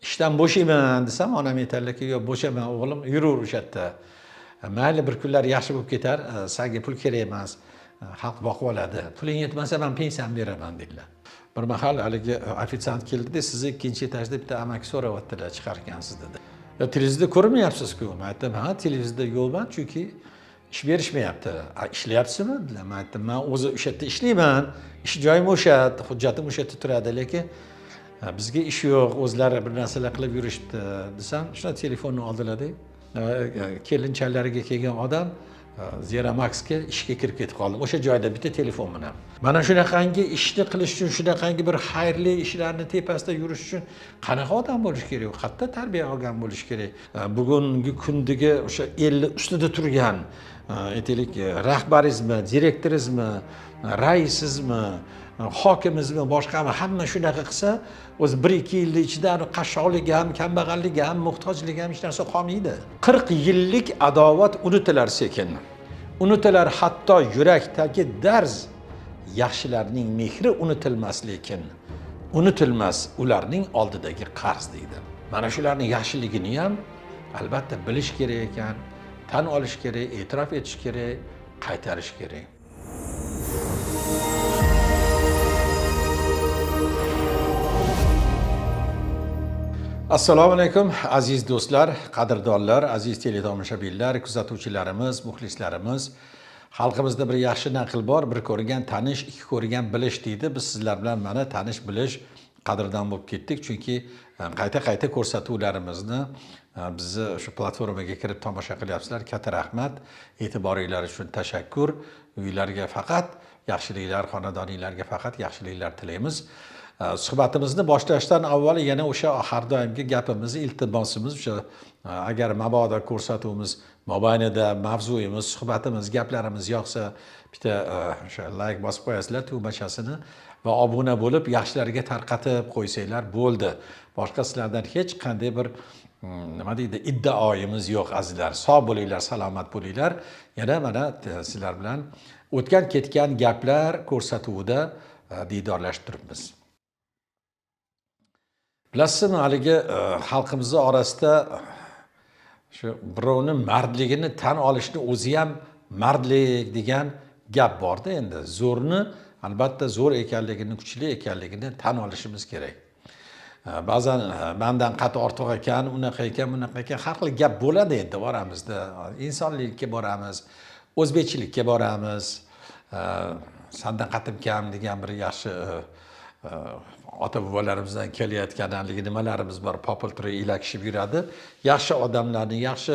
Ishdan bo'shayman desam, onam aytadilarki, yo'q, bo'shama o'g'lim, yuraver o'sha yerda. Mayli, bir kunlar yaxshi bo'lib ketar, sanga pul kerak emas, xalq boqib oladi, puling yetmasa man pensiyamni beraman dedilar. Bir mahal haligi ofitsiant keldida, sizni ikkinchi etajda bitta amaki so'rayaptilar, chiqarkansiz dedi. Ya televizorda ko'rmayapsiz-ku. Man aytdim, ha, televizorda yo'qman, chunki ish berishmayapti. Ishlayapsizmi dedilar. Man aytdim, man o'zi o'sha yerda ishlayman, ish joyim o'sha, hujjatim o'sha yerda turadi, lekin bizga ish yo'q, o'zlari bir narsalar qilib yurishibdi desam, shunda telefonni oldilarda, kelinchalariga kelgan odam Zeramaxga ishga kirib ketib qoldim. O'sha joyda bitta telefon bilan. Mana shunaqangi ishni qilish uchun, shunaqangi bir xayrli ishlarni tepasida yurish uchun qanaqa odam bo'lish kerak, qayerda tarbiya olgan bo'lish kerak? Bugungi kundagi o'sha elni ustida turgan, aytaylik, rahbarizmi, direktorizmi, raisizmi, hokimizmi, boshqami, hamma shunaqa qilsa, o'zi 1-2 yilni ichida qashshoqlik ham, kambag'allik ham, muhtojlik ham hech narsa qolmaydi. 40 yillik adovat unutilar sekin. Unutilar hatto yurakdagi darz. Yaxshilarning mehri unutilmas lekin. Unutilmas ularning oldidagi qarz deydi. Mana shularning yaxshiligini ham albatta bilish kerak ekan, tan olish kerak, e'tirof etish kerak, qaytarish kerak. Assalomu alaykum aziz do'stlar, qadrdonlar, aziz teletomoshabinlar, kuzatuvchilarimiz, muxlislarimiz. Xalqimizda bir yaxshi naql bor, bir ko'rgan tanish, ikki ko'rgan bilish deydi. Biz sizlar bilan mana tanish, bilish, qadrdon bo'lib ketdik, chunki qayta-qayta ko'rsatuvlarimizni bizni shu platformaga kirib tomosha qilyapsizlar. Katta rahmat, e'tiboringlar uchun tashakkur. Uylarga faqat yaxshiliklar, xonadoninglarga faqat yaxshiliklar tilaymiz. Suhbatimizni boshlashdan avval yana o'sha har doimgi gapimiz, iltimosimiz, o'sha agar mabodo ko'rsatuvimiz mobaynida mavzuyimiz, suhbatimiz, gaplarimiz yoqsa, bitta o'sha like bosib qo'yasizlar tugmachasini va obuna bo'lib yaxshilarga tarqatib qo'ysanglar bo'ldi. Boshqa sizlardan hech qanday bir nima deydi, iddaoyimiz yo'q azizlar. Sog' bo'linglar, salomat bo'linglar. Yana mana sizlar bilan o'tgan ketgan gaplar ko'rsatuvida diydorlashib turibmiz. Bilasizmi, haligi xalqimizni orasida shu birovni mardligini tan olishni o'zi ham mardlik degan gap borda endi. Zo'rni albatta zo'r ekanligini, kuchli ekanligini tan olishimiz kerak. Ba'zan mandan qat ortiq ekan, unaqa ekan, bunaqa ekan, har xil gap bo'ladi endi oramizda. Insonlikka boramiz, o'zbekchilikka boramiz. Sandan qatim kam degan bir yaxshi ota bobolarimizdan kelayotgan haligi nimalarimiz bor, popil turib ilakishib yuradi. Yaxshi odamlarni, yaxshi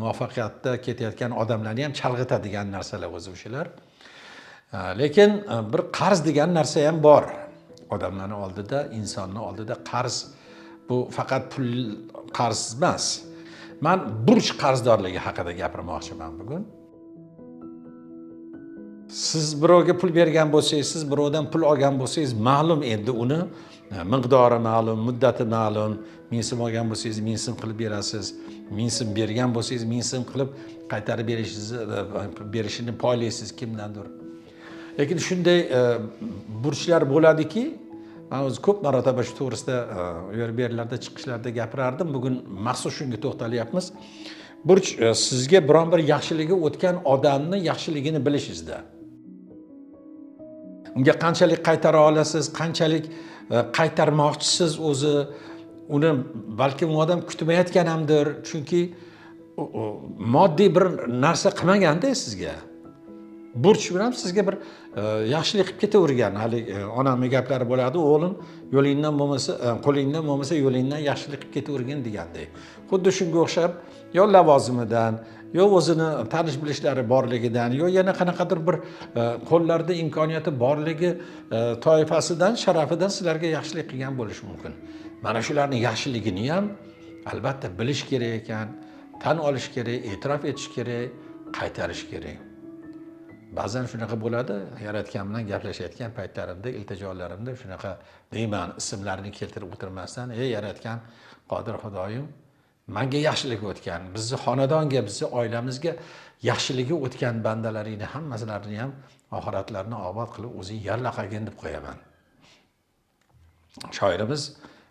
muvaffaqiyatda ketayotgan odamlarni ham chalg'itadigan narsalar o'zi o'shalar. Lekin bir qarz degan narsa ham bor. Odamlarning oldida, insonning oldida qarz bu faqat pul qarz emas. Men burch qarzdorligi haqida gapirmoqchiman bugun. Siz birovga pul bergan bo'lsangiz, siz birovdan pul olgan bo'lsangiz, ma'lum endi uni miqdori ma'lum, muddati ma'lum. 1000 so'm olgan bo'lsangiz, 1000 so'm qilib berasiz. 1000 so'm bergan bo'lsangiz, 1000 so'm qilib qaytarib berishini poylaysiz kimdandir. Lekin shunday burchlar bo'ladiki, men o'zi ko'p marotaba shu to'g'risida u yer bu yerlarda chiqishlarda gapirardim. Bugun maxsus shunga to'xtalyapmiz. Burch sizga biron bir yaxshiligi o'tgan odamni yaxshiligini bilishingizda. Unga qanchalik qaytara olasiz, qanchalik qaytarmoqchisiz o'zi, uni balkim u odam kutmayotgan hamdir, chunki moddiy bir narsa qilmaganda sizga. Burch bilan sizga bir yaxshilik qilib ketavergan. Hali onamning gaplari bo'ladi, o'g'lim yo'lingdan bo'lmasa, qo'lingdan bo'lmasa yo'lingdan yaxshilik qilib ketavergin degandek. Xuddi shunga o'xshab yo lavozimidan, yo o'zini tanish bilishlari borligidan, yo yana qanaqadir bir qo'llarida imkoniyati borligi toifasidan, sharafidan sizlarga yaxshilik qilgan bo'lishi mumkin. Mana shularning yaxshiligini ham albatta bilish kerak ekan, tan olish kerak, e'tirof etish kerak, qaytarish kerak. Ba'zan shunaqa bo'ladi, yaratgan bilan gaplashayotgan paytlarimda, iltijolarimda shunaqa deyman, ismlarini keltirib o'tirmasdan, ey yaratgan Qodir Xudoyim, menga yaxshilik o'tgan, bizni xonadonga, bizni oilamizga yaxshiligi o'tgan bandalaringni hammalarini ham oxiratlarini obod qilib o'zing yarlaqagin deb qo'yaman. Shoirimiz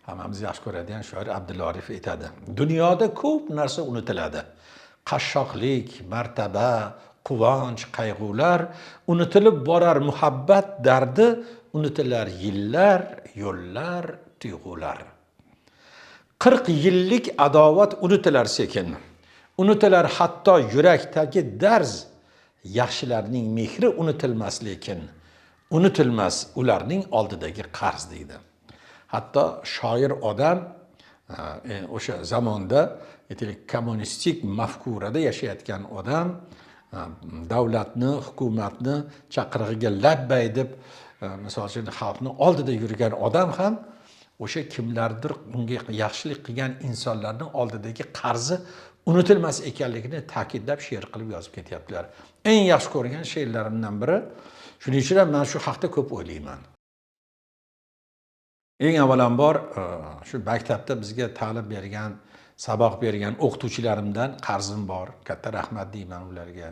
Hammamiz yaxshi ko'radigan shoir Abdulla Arif aytadi: dunyoda ko'p narsa unutiladi, qashshoqlik, martaba, quvonch, qayg'ular, unutilib borar muhabbat dardi, unutilar yillar, yo'llar, tuyg'ular. 40 yillik adovat unutilar sekin, unutilar hatto yurakdagi darz, yaxshilarning mehri unutilmas lekin, unutilmas ularning oldidagi qarz deydi. Hatto shoir odam o'sha zamonda, aytaylik, kommunistik mafkurada yashayotgan odam davlatni, hukumatni chaqirig'iga labbay deb, misol uchun, xalqni oldida yurgan odam ham o'sha kimlardir unga yaxshilik qilgan insonlarning oldidagi qarzi unutilmas ekanligini ta'kidlab she'r qilib yozib ketyaptilar. Eng yaxshi ko'rgan she'rlarimdan biri. Shuning uchun ham man shu haqda ko'p o'ylayman. Eng avvalambor shu maktabda bizga ta'lim bergan, saboq bergan o'qituvchilarimdan qarzim bor. Katta rahmat deyman ularga.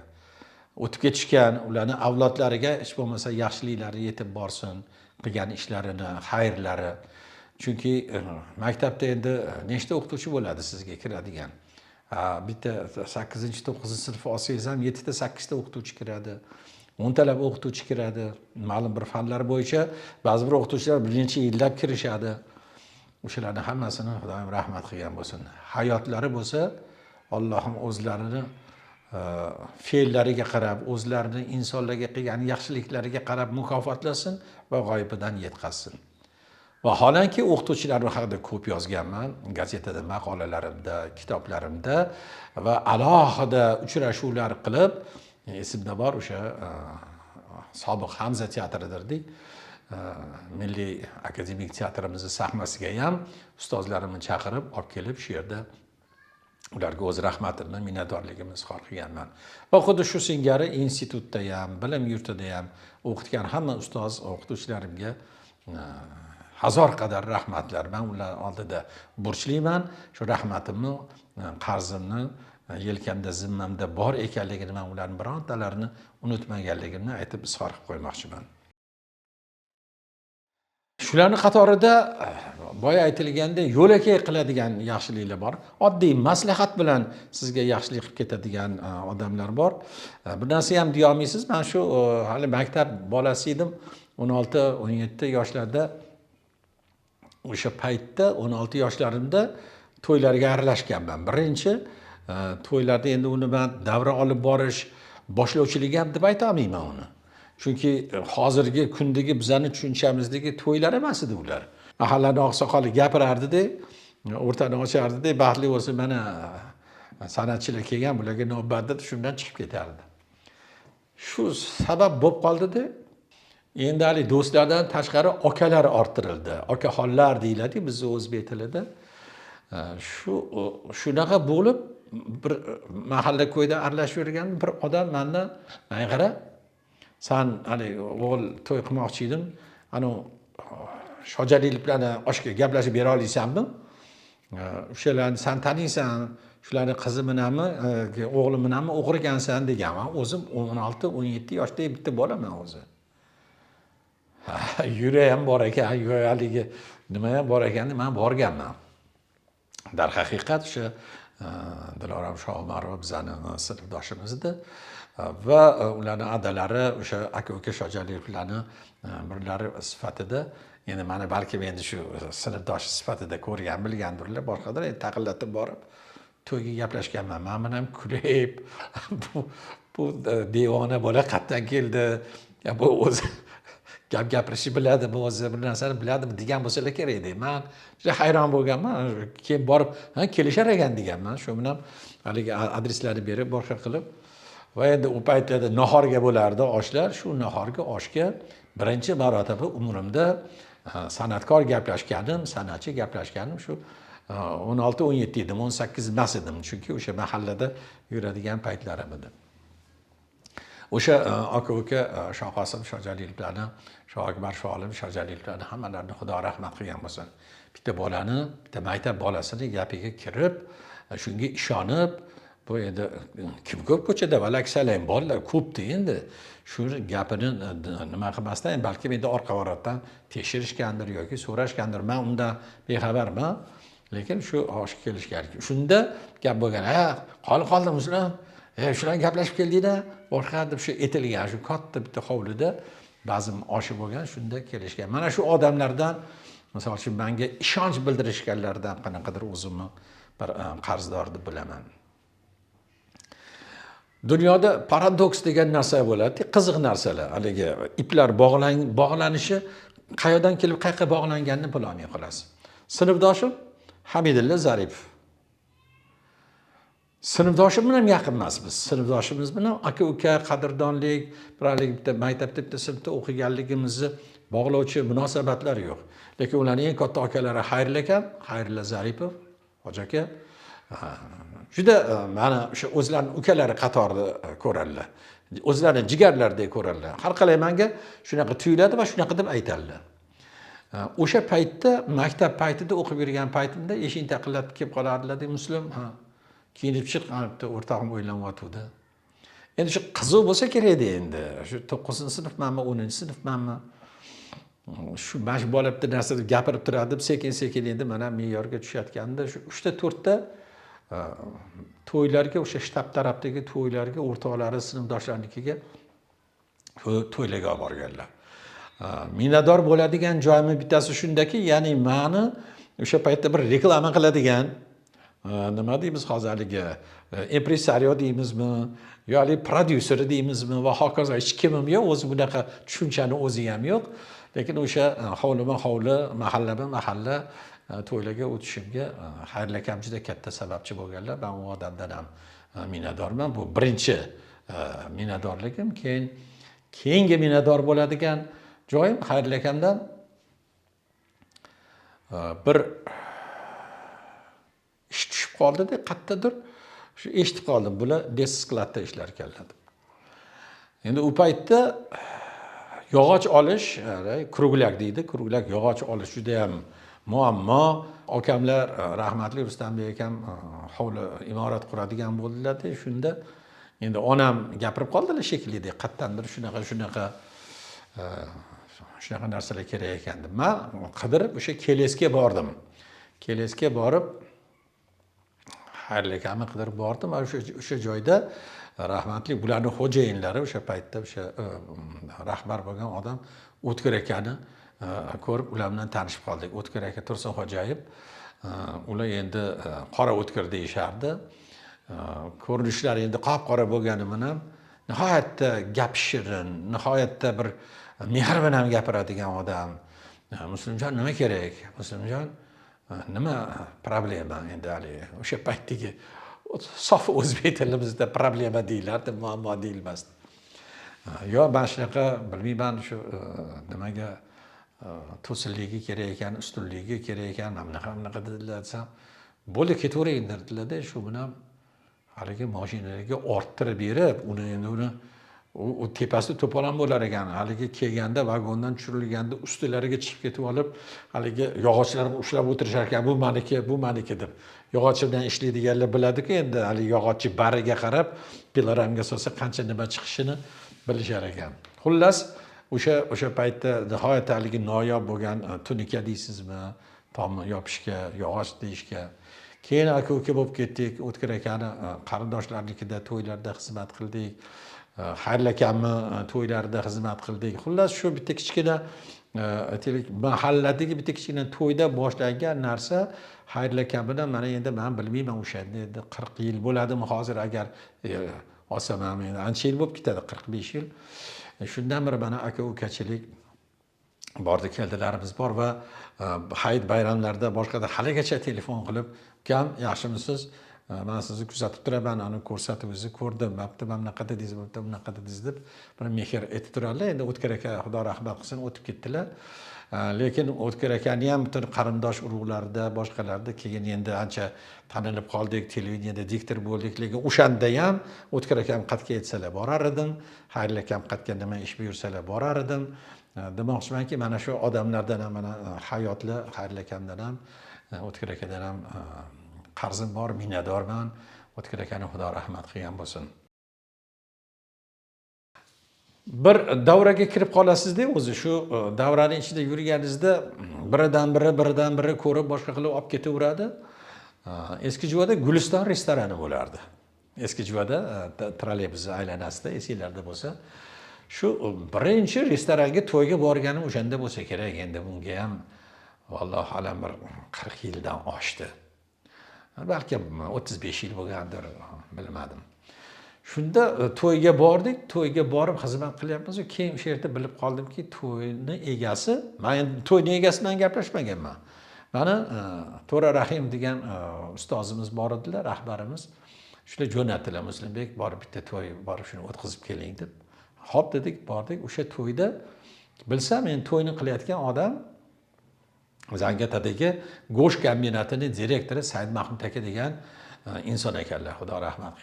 O'tib ketishgan, ularni avlodlariga hech bo'lmasa yaxshiliklari yetib borsin, qilgan ishlarini, xayrlari. Chunki maktabda endi nechta o'qituvchi bo'ladi sizga kiradigan? Bitta 8, 9 sinf olsangiz ham 7 ta 8 ta o'qituvchi kiradi. 10 talab o'qituvchi kiradi. Ma'lum bir fanlar bo'yicha ba'zi bir o'qituvchilar bir necha yillab kirishadi. O'shalarni hammasini Xudoyim rahmat qilgan bo'lsin. Hayotlari bo'lsa, Allohim o'zlarini fe'llariga qarab, o'zlarini insonlarga qilgan yaxshiliklariga qarab mukofotlasin va g'oyibidan yetkazsin. Vaholanki o'qituvchilar haqida ko'p yozganman gazetada, maqolalarimda, kitoblarimda va alohida uchrashuvlar qilib, esimda bor, o'sha sobiq Hamza teatridirdik, milliy akademik teatrimizni sahnasiga ham ustozlarimni chaqirib olib kelib, shu yerda ularga o'z rahmatimni, minnatdorligimni izhor qilganman. Va xuddi shu singari institutda ham, bilim yurtida ham o'qitgan hamma ustoz o'qituvchilarimga hazor qadar rahmatlar. Man ular oldida burchliman. Shu rahmatimni, qarzimni yelkamda, zimmamda bor ekanligini, man ularni birontalarini unutmaganligimni aytib izhor qilib qo'ymoqchiman. Shularni qatorida boya aytilgandek yo'lakay qiladigan yaxshiliklar bor. Oddiy maslahat bilan sizga yaxshilik qilib ketadigan odamlar bor. Bir narsa ham deya olmaysiz. Man shu hali maktab bolasi edim, 16, 17 yoshlarda. O'sha paytda 16 yoshlarimda to'ylarga aralashganman. Birinchi to'ylarda endi uni man davra olib borish, boshlovchilik ham deb ayta olmayman uni. Chunki hozirgi kundagi bizani tushunchamizdagi to'ylar emas edi ular. Mahallani oqsoqoli gapirardida, o'rtani ochardida, baxtli bo'lsin, mana san'atchilar kelgan, bularga navbat deb shundan chiqib ketardi. Shu sabab bo'lib qoldida, endi haligi do'stlardan tashqari akalar orttirildi. Okaxonlar deyiladi bizni o'zbek tilida. Shu shunaqa bo'lib bir mahalla ko'yda aralashib yurgan bir odam mandan: "Manga qara, san haligi o'g'il to'y qilmoqchi edim, anavi Shojalil bilan oshga gaplashib bera olasanmi? O'shalarni san taniysan, shularni qizi bilanmi, o'g'li bilanmi o'g'irgansan", deganman. O'zim 16, 17 yoshdagi bitta bolaman o'zi. Yurak ham bor ekan, haligi nima ham bor ekan, man borganman. Darhaqiqat o'sha Dilorom Shohumarova bizani sinfdoshimiz edi va ularni adalari o'sha aka uka Shojaliyevlarni birlari sifatida endi mani balkim endi shu sinfdosh sifatida ko'rgan, bilgandirlar, boshqadir. Endi taqillatib borib to'yga gaplashganman. Man bilan kulib, Bu devona bola qayerdan keldi ya, bu o'zi gap gapirishni biladimi, o'zi bir narsani biladimi?" degan bo'lsalar kerak edi. Man juda hayron bo'lganman. Keyin borib, "Ha, kelishar ekan", deganman. Shu bilan haligi adreslarni berib, boshqa qilib. Va endi u paytlarda nahorga bo'lardi oshlar. Shu nahorga oshga birinchi marotaba umrimda san'atkor gaplashganim, san'atchi gaplashganim shu 16, 17 edim, 18 emas edim, chunki o'sha mahallada yuradigan paytlarim edi. O'sha aka uka Shoqosim Shojaliyevlarni, Shoakbar Sholim Shojaliyevlarni hammalarini Xudo rahmat qilgan bo'lsin. Bitta bolani, bitta maktab bolasini gapiga kirib, shunga ishonib, Bu endi kim ko'p ko'chada, valak-salang bolalar ko'pda endi. Shu gapini nima qilmasdan, balkim endi orqa orqadan tekshirishgandir yoki so'rashgandir, man undan bexabarman. Lekin shu oshga kelishgan. Shunda gap bo'lgan, ha, qoli qoldi Muslim, shular gaplashib keldinglar, boshqa deb shu aytilgan. Shu katta bitta hovlida bazm oshi bo'lgan, shunda kelishgan. Mana shu odamlardan, misol uchun, menga ishonch bildirishganlaridan qanaqadir o'zimni bir qarzdor deb bilaman. Dunyoda paradoks degan narsa bo'ladi, qiziq narsalar, haligi iplar bog'lanishi qayerdan kelib qayoqqa bog'langanini bilolmay qolasiz. Sinfdoshim Hamidilla Zaripov. Sinfdoshim bilan ham yaqin emasmiz. Sinfdoshimiz bilan aka uka, qadrdonlik, bir haligi bitta maktabda, bitta sinfda o'qiganligimizni bog'lovchi munosabatlar yo'q. Lekin ularning eng katta akalari Xayrilla akam, Xayrilla Zaripov, hoji aka, juda mani o'sha o'zlarini ukalari qatorida ko'radilar. O'zlarini jigarlaridek ko'radilar. Har qalay menga shunaqa tuyuladi va shunaqa deb aytadilar. O'sha paytda, maktab paytida o'qib yurgan paytimda eshikni taqillatib kelib qolardilar, Muslim, ha, kiyinib chiq, ana bitta o'rtog'im o'ylanyotgandi. Endi shu qiziq bo'lsa kerak edi endi. Shu 9-sinfmanmi, 10-sinfmanmi? Shu mana shu bola bitta narsa deb gapirib turadi deb sekin-sekin endi mana me'yorga tushayotganda shu 3ta 4ta to'ylarga, o'sha shtab tarafdagi to'ylarga, o'rtoqlari, sinfdoshlarnikiga to'ylarga olib borganlar. Minnatdor bo'ladigan joyimni bittasi shundaki, ya'ni mani o'sha paytda bir reklama qiladigan, nima deymiz hozir, haligi impresario deymizmi yo haligi prodyuser deymizmi va hokazo, hech kimim yo'q, o'zi bunaqa tushunchani o'zi ham yo'q. Lekin o'sha hovlima hovli, mahallama mahalla to'ylarga o'tishimga Xayrli akam juda katta sababchi bo'lganlar. Man u odamdan ham minnatdorman. Bu birinchi minnatdorligim. Keyin keyingi minnatdor bo'ladigan joyim Xayrli akamdan bir ish tushib qoldida, qayerdadir shu eshitib qoldim, bular лесосклад da ishlar ekanlar deb. Endi u paytda yog'och olish, кругляк deydi, кругляк yog'och olish judayam muammo. Akamlar, rahmatli Rustambek akam hovli, imorat quradigan bo'ldilarda, shunda endi onam gapirib qoldilar shekilli, qayerdandir shunaqa shunaqa shunaqa narsalar kerak ekan deb. Man qidirib o'sha Kelesga bordim. Kelesga borib Xayrli akamni qidirib bordim. O'sha joyda rahmatli bularni xo'jayinlari, o'sha paytda o'sha rahbar bo'lgan odam O'tkir akani ko'rib, ular bilan tanishib qoldik. O'tkir aka Tursunxo'jayev, ular endi qora O'tkir deyishardi. Ko'rinishlari endi qop qora bo'lgani bilan nihoyatda gapi shirin, nihoyatda bir mehr bilan gapiradigan odam. Muslimjon, nima kerak? Muslimjon, nima problema? Endi haligi o'sha paytdagi sof o'zbek tilimizda problema deyilardi, muammo deyilmasdi. Yo mana shunaqa, bilmayman, shu nimaga to'sinligi kerak ekan, ustunligi kerak ekan, mana bunaqa bunaqa dedilar desam, bo'ldi, ketavering dedilarda, shu bilan haligi mashinalarga orttirib berib, uni endi uni u tepasida to'polon bo'lar ekan. Haligi kelganda, vagondan tushirilganda ustilariga chiqib ketib olib, haligi yog'ochlarni ushlab o'tirishar ekan, bu maniki, bu maniki deb. Yog'och bilan ishlaydiganlar biladiku endi, haligi yog'ochni bariga qarab piloramga solsa qancha nima chiqishini bilishar ekan. Xullas, o'sha paytda nihoyatda haligi noyob bo'lgan tunika deysizmi, tomni yopishga, yog'och deyishga. Keyin aka uka bo'lib ketdik. O'tkir akani qarindoshlarnikida to'ylarda xizmat qildik. Xayrli akamni to'ylarida xizmat qildik. Xullas, shu bitta kichkina, aytaylik, mahalladagi bitta kichkina to'yda boshlangan narsa Xayrli akam bilan mana endi man bilmayman, o'shanda endi 40 yil bo'ladimi hozir, agar olsam ham endi ancha yil bo'lib ketadi, 45 yil. Shundan beri mana aka ukachilik bordi keldilarimiz bor va hayit bayramlarida, boshqada haligacha telefon qilib, ukam, yaxshimisiz, man sizni kuzatib turaman, ani ko'rsatuvingizni ko'rdim, mana bitta mana bunaqa dedingiz, bu bitta bunaqa dedingiz deb bir mehr etib turadilar. Endi O'tkir aka, Xudo rahmat qilsin, o'tib ketdilar. Lekin O'tkir akani ham butun qarindosh urug'larida, boshqalarda keyin endi ancha tanilib qoldik, televideniyada diktor bo'ldik, lekin o'shanda ham O'tkir akam qayerga aytsalar borar edim, Xayrli akam qayerga nima ish buyursalar borar edim. Demoqchimanki, mana shu odamlardan ham, mana hayotli Xayrli akamdan ham, O'tkir akadan ham Qarzim bor, minnatdorman. O'tkir akani Xudo rahmat qilgan bo'lsin. Bir davraga kirib qolasizda, o'zi shu davrani ichida yurganingizda biridan biri, biridan biri ko'rib, boshqa qilib olib ketaveradi. Eski Juvada Guliston restorani bo'lardi. Eski Juvada trolleybus aylanasida, esinglarda bo'lsa. Shu birinchi restoranga to'yga borganim o'shanda bo'lsa kerak. Endi bunga ham vallohu alam bir 40 yildan oshdi. Balkim 35 yil bo'lgandir, bilmadim. Shunda to'yga bordik, to'yga borib xizmat qilyapmiz. Keyin o'sha yerda bilib qoldimki, to'yni egasi, man endi to'yni egasi bilan gaplashmaganman. Mani To'ra Rahim degan ustozimiz bor edilar, rahbarimiz. Shular jo'natdilar, Muslimbek, borib bitta to'y borib shuni o'tkazib keling deb. Xo'p dedik, bordik. O'sha to'yda bilsam, men to'yni qilayotgan odam Zangiotadagi go'sht kombinatini direktori Said Mahmud aka degan inson ekanlar. Xudo rahmat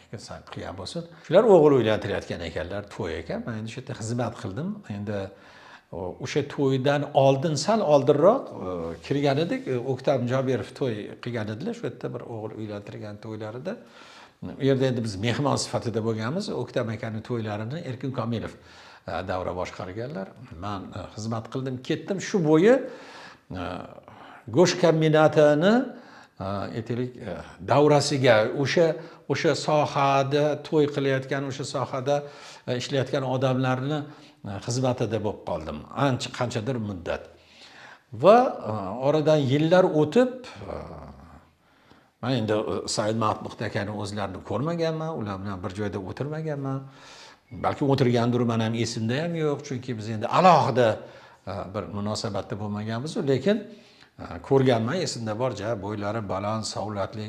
qilgan bo'lsin. Shular o'g'il uylantirayotgan ekanlar, to'y ekan. Men endi o'sha yerda xizmat qildim. Endi o'sha to'ydan oldin, sal oldinroq kirgan edik. O'ktam Jobirov to'y qilgan edilar. Shu yerda bir o'g'il uylantirgan to'ylarida. U yerda endi biz mehmon sifatida bo'lganmiz. O'ktam akani to'ylarini Erkin Komilov davra boshqarganlar. Men xizmat qildim, ketdim. Shu bo'yi go'sht kombinatini aytaylik davrasiga, o'sha sohada to'y qilayotgan, o'sha sohada ishlayotgan odamlarni xizmatida bo'lib qoldim ancha qanchadir muddat. Va oradan yillar o'tib, man endi Said Mahmud akani o'zlarini ko'rmaganman, ular bilan bir joyda o'tirmaganman. Balki o'tirgandirman ham, esimda ham yo'q, chunki biz endi alohida bir munosabatda bo'lmaganmiz, lekin ko'rganman, esimda bor, ja bo'ylari baland, savlatli,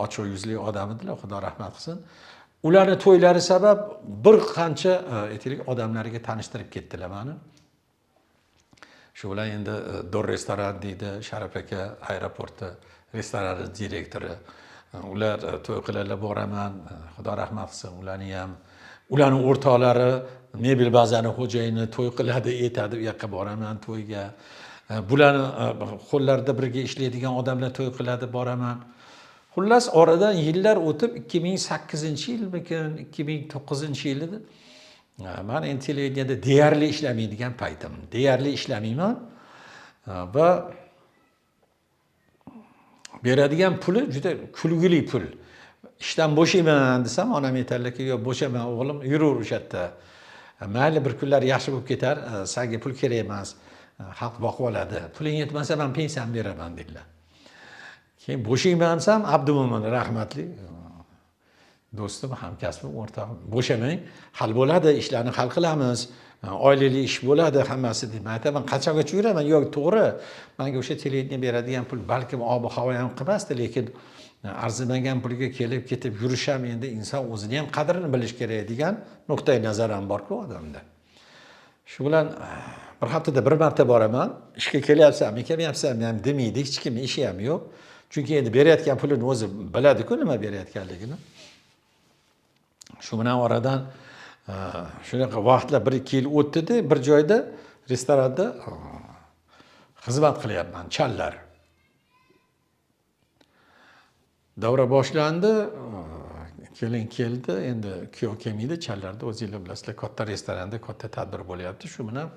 ochiq yuzli odam edilar, Xudo rahmat qilsin. Ularni to'ylari sabab bir qancha aytaylik odamlarga tanishtirib ketdilar mani. Shu bilan endi Dor restoran deydi, Sharaf aka aeroportda restorani direktori. Ular to'y qiladilar, boraman, Xudo rahmat qilsin ularni ham. Ularni o'rtoqlari mebel bazani xo'jayini to'y qiladi, aytadi, u yoqqa boraman to'yga. Bularni qo'llarida birga ishlaydigan odamlar to'y qiladi, boraman. Xullas, oradan yillar o'tib 2008-yilmikin, 2009-yil edi. Man endi televideniyada deyarli ishlamaydigan paytim. Deyarli ishlamayman. Va beradigan puli juda kulgili pul. Ishdan bo'shayman desam, onam aytadilarki, yo'q, bo'shama o'g'lim, yuraver o'sha yerda. Mayli, bir kunlar yaxshi bo'lib ketar, senga pul kerak emas, xalq boqib oladi. Puling yetmasa, men pensiyamni beraman dedilar. Keyin bo'shayman desam, Abdumo'min rahmatli do'stim, hamkasbim, o'rtog'im, bo'shamang, hal bo'ladi, ishlarni hal qilamiz, oilali ish bo'ladi hammasi deyman. Aytaman, qachongacha yuraman? Yo'q, to'g'ri, menga o'sha televideniye beradigan pul balkim ob havo ham qilmasdi, lekin arzimagan pulga kelib ketib yurish ham, endi inson o'zini ham qadrini bilish kerak degan nuqtai nazar ham borku odamda. Shu bilan bir haftada bir marta boraman, ishga kelyapsanmi, kelmayapsanmi ham demaydi, hech kimni ishi ham yo'q. Chunki endi berayotgan pulini o'zi biladi-ku nima berayotganligini. Shu bilan oradan shunaqa vaqtlar 1-2 yil o'tdi-da, bir joyda restoranda xizmat qilyapman, challar. Davra boshlandi, kelin keldi, endi kuyov kelmaydi, challarda o'zinglar bilasizlar, katta restoranda katta tadbir bo'lyapti. Shu bilan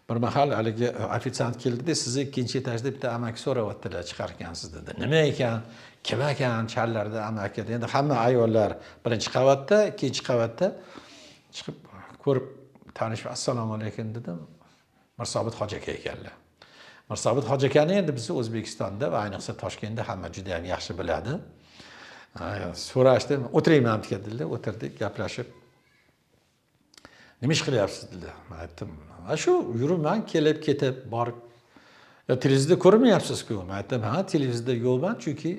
bir mahal haligi ofitsiant keldida, sizni ikkinchi etajda bitta amaki so'rayaptilar, chiqarkansiz dedi. Nima ekan, kim ekan challarda amaki? Endi hamma ayollar birinchi qavatda, ikkinchi qavatda chiqib ko'rib tanishib, assalomu alaykum dedim. Mirsobit hoji aka ekanlar. Mirsobit hoji akani endi bizni O'zbekistonda va ayniqsa Toshkentda hamma juda ham yaxshi biladi. So'rashdi, o'tirayman dedilar, o'tirdik, gaplashib. Nima ish qilyapsiz dedilar. Men aytdim, shu yuribman, kelib ketib borib. Ya televizorda ko'rinmayapsiz-ku. Men aytdim, ha, televizorda yo'qman, chunki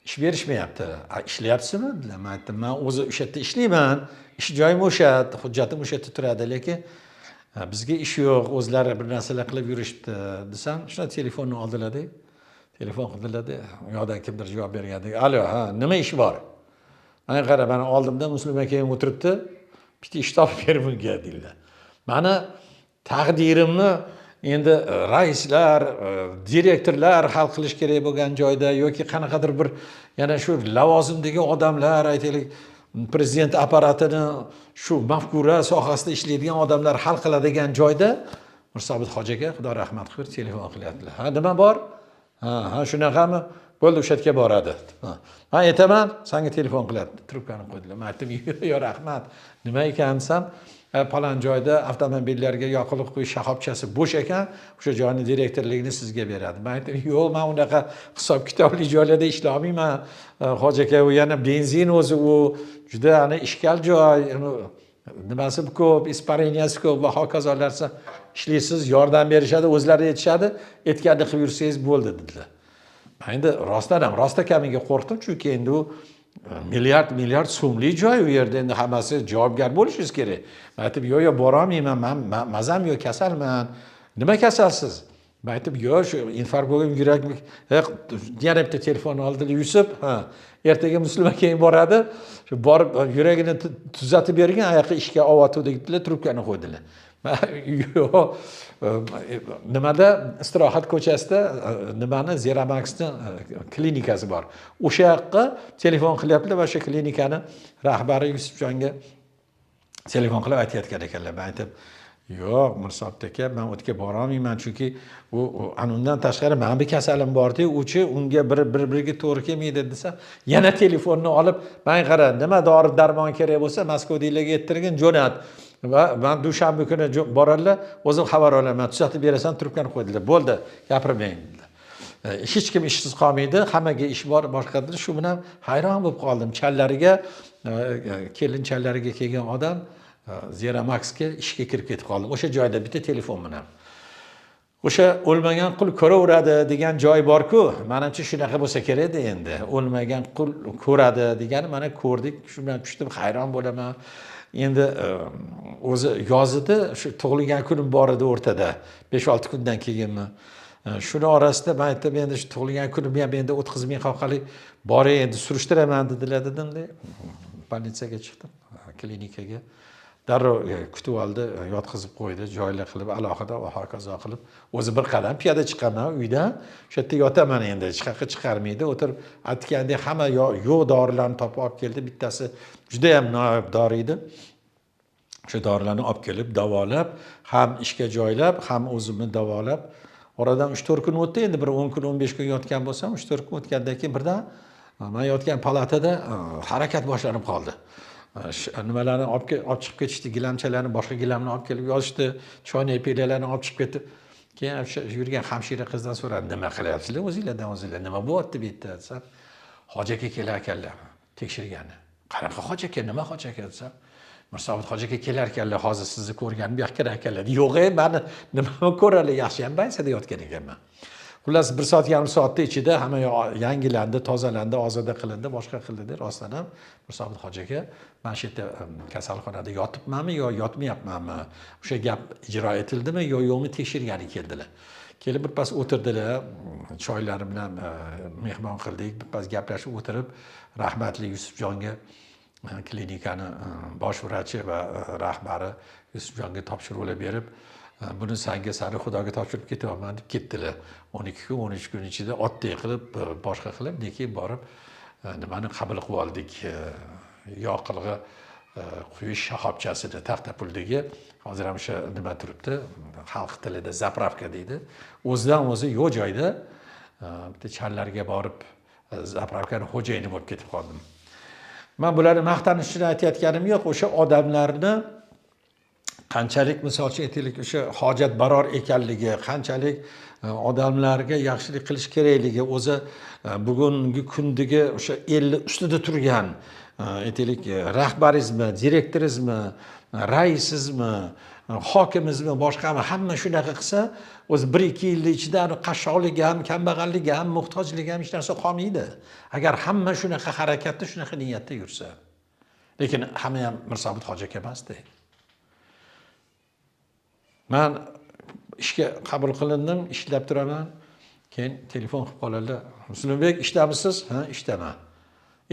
ish berishmayapti. Ishlayapsizmi dedilar. Men aytdim, men o'zi o'sha yerda ishlayman, ish joyim o'sha, hujjatim o'sha yerda turadi, lekin bizga ish yo'q, o'zlari bir narsalar qilib yurishibdi desam, shunda telefonni oldilar-da. Telefon qildilar-da, u yoqdan kimdir javob berganda, alo, ha, nima ish bor? Mana qara, mani oldimda Muslim aka ham o'tiribdi, bitta ish topib ber bunga dedilar. Mani taqdirimni Endi raislar, direktorlar hal qilish kerak bo'lgan joyda yoki qanaqadir bir yana shu lavozimdagi odamlar, aytaylik, prezident apparatini shu mafkura sohasida ishlaydigan odamlar hal qiladigan joyda Mirsobit hoji aka, Xudo rahmat qilsin, telefon qilyaptilar. Ha, nima bor? Ha, ha, shunaqami? Bo'ldi, o'sha yerga boradi. Ha, man aytaman, sanga telefon qilyapti. Trubkani qo'ydilar. Man aytdim, yo'q, rahmat. Nima ekan desam, falon joyda avtomobillarga yoqilg'i quyish shoxobchasi bo'sh ekan, o'sha joyni direktorligini sizga beradi. Man aytdim, yo'q, man unaqa hisob kitobli joylarda ishlolmayman, hoji aka, u yana benzin o'zi, u juda ana ishkal joy, nimasi ko'p, испарения si ko'p va hokazolar. Ishlaysiz, yordam berishadi, o'zlari aytishadi, aytganini qilib yursangiz bo'ldi, dedilar. Man endi rostdan ham rostakamiga qo'rqdim, chunki endi u milliard milliard so'mlik joy, u yerda endi hammasi javobgar bo'lishingiz kerak. Man aytdim, yo'q, yo'q, borolmayman, man mazam yo'q, kasalman. Nima kasalsiz? Man aytdim, yo'q, shu infarkt bo'lgan, yuragim. Yana bitta telefon oldilar. Yusuf, ha, ertaga Muslim akang boradi, shu borib yuragini tuzatib bergin, ayoqqa ishga olyapti, dedilar, trubkani qo'ydilar. Yo'q, nimada, Istirohat ko'chasida nimani, Zeramaxni klinikasi bor, o'sha yoqqa telefon qilyaptilar va o'sha klinikani rahbari Yusufjonga telefon qilib aytayotgan ekanlar. Man aytib, yo'q, Mirsobit aka, man u yerga borolmayman, chunki u ana undan tashqari mani bir kasalim borda, uchi unga bir biriga to'g'ri kelmaydi, desa, yana telefonni olib, manga qara, nima dori darmon kerak bo'lsa, Moskvadagilarga ayttirgin, jo'nat va man dushanba kuni boradilar, o'zim xabar olaman, tuzatib berasan. Trubkani qo'ydilar. Bo'ldi, gapirmang, dedilar. Hech kim ishsiz qolmaydi, hammaga ish bor, boshqa dedilar. Shu bilan hayron bo'lib qoldim. Challariga kelin challariga kelgan odam Zeramaxga ishga kirib ketib qoldim o'sha joyda bitta telefon bilan. O'sha o'lmagan qul ko'raveradi degan joy borku, manimcha shunaqa bo'lsa kerakda. Endi o'lmagan qul ko'radi degani, mana ko'rdik. Shu bilan tushdim, hayron bo'laman endi. O'zi yoz edi, shu tug'ilgan kunim bor edi o'rtada, 5-6 kundan keyinmi. Shuni orasida man aytdim, endi shu tug'ilgan kunimni ham endi o'tkazmay qolqalik, boray endi, surishtiraman, dedilar, dedimda, больница ga chiqdim, klinikaga. Darrov kutib oldi, yotqizib qo'ydi, joylar qilib alohida va hokazo qilib. O'zi bir qadam piyoda chiqaman uydan, o'sha yerda yotaman, endi hech qayerga chiqarmaydi. O'tirib, aytgandek, hamma yo'q dorilarni topib olib keldi. Bittasi judayam noyob dori edi. O'sha dorilarni olib kelib, davolab, ham ishga joylab, ham o'zimni davolab, oradan 3-4 kun o'tdi. Endi bir 10 kun, 15 kun yotgan bo'lsam, 3-4 kun o'tgandan keyin birdan man yotgan palatada harakat boshlanib qoldi. Nimalarni olib chiqib ketishdi, gilamchalarni, boshqa gilamni olib kelib yozishdi, choynak piyodalarni olib chiqib ketdi. Keyin o'sha yurgan hamshira qizdan so'radim, nima qilyapsizlar o'zinglardan o'zinglar, nima bo'lyapti bu yerda, desam, hoji aka kelar ekanlar tekshirgani. Qanaqa hoji aka, nima hoji aka, desam, Mirsobit hoji aka kelar ekanlar, hozir sizni ko'rgani bu yoqqa kirar ekanlar. Yo'q ey, mani nimani ko'radilar, yaxshiyam больница da yotgan ekanman. Xullas, bir soat yarim soatni ichida hamma yoq yangilandi, tozalandi, ozoda qilindi, boshqa qilindi. Rostdan ham Mirsobit hoji aka, mana shu yerda kasalxonada yotibmanmi yo yotmayapmanmi, o'sha gap ijro etildimi yo yo'qmi, tekshirgani keldilar. Kelib birpas o'tirdilar, choylari bilan mehmon qildik, birpas gaplashib o'tirib, rahmatli Yusufjonga, klinikani bosh vrachi va rahbari Yusufjonga topshiriqlar berib, buni sanga, sani Xudoga topshirib ketyapman, deb ketdilar. 12 kun, 13 kun ichida otdek qilib, boshqa qilib, keyin borib nimani qabul qilib oldik, yoqilg'i quyish shoxobchasini Taxtapuldagi. Hozir ham o'sha nima turibdi, xalq tilida заправка deydi. O'zidan o'zi yo'q joyda bitta challarga borib, заправка ni xo'jayini bo'lib ketib qoldim. Man bularni maqtanish uchun aytayotganim yo'q. O'sha odamlarni qanchalik, misol uchun aytaylik, o'sha hojat baror ekanligi, qanchalik odamlarga yaxshilik qilish kerakligi, o'zi bugungi kundagi o'sha elni ustida turgan, aytaylik, rahbarizmi, direktorizmi, raisizmi, hokimizmi, boshqami, hamma shunaqa qilsa, o'zi 1-2 yilni ichida qashshoqlik ham, kambag'allik ham, muhtojlik ham, hech narsa qolmaydi, agar hamma shunaqa harakatda, shunaqa niyatda yursa. Lekin hamma ham Mirsobit hoji aka emasda. Man ishga qabul qilindim, ishlab turaman. Keyin telefon qilib qoladilar: Muslimbek, ishdamisiz? Ha, ishdaman.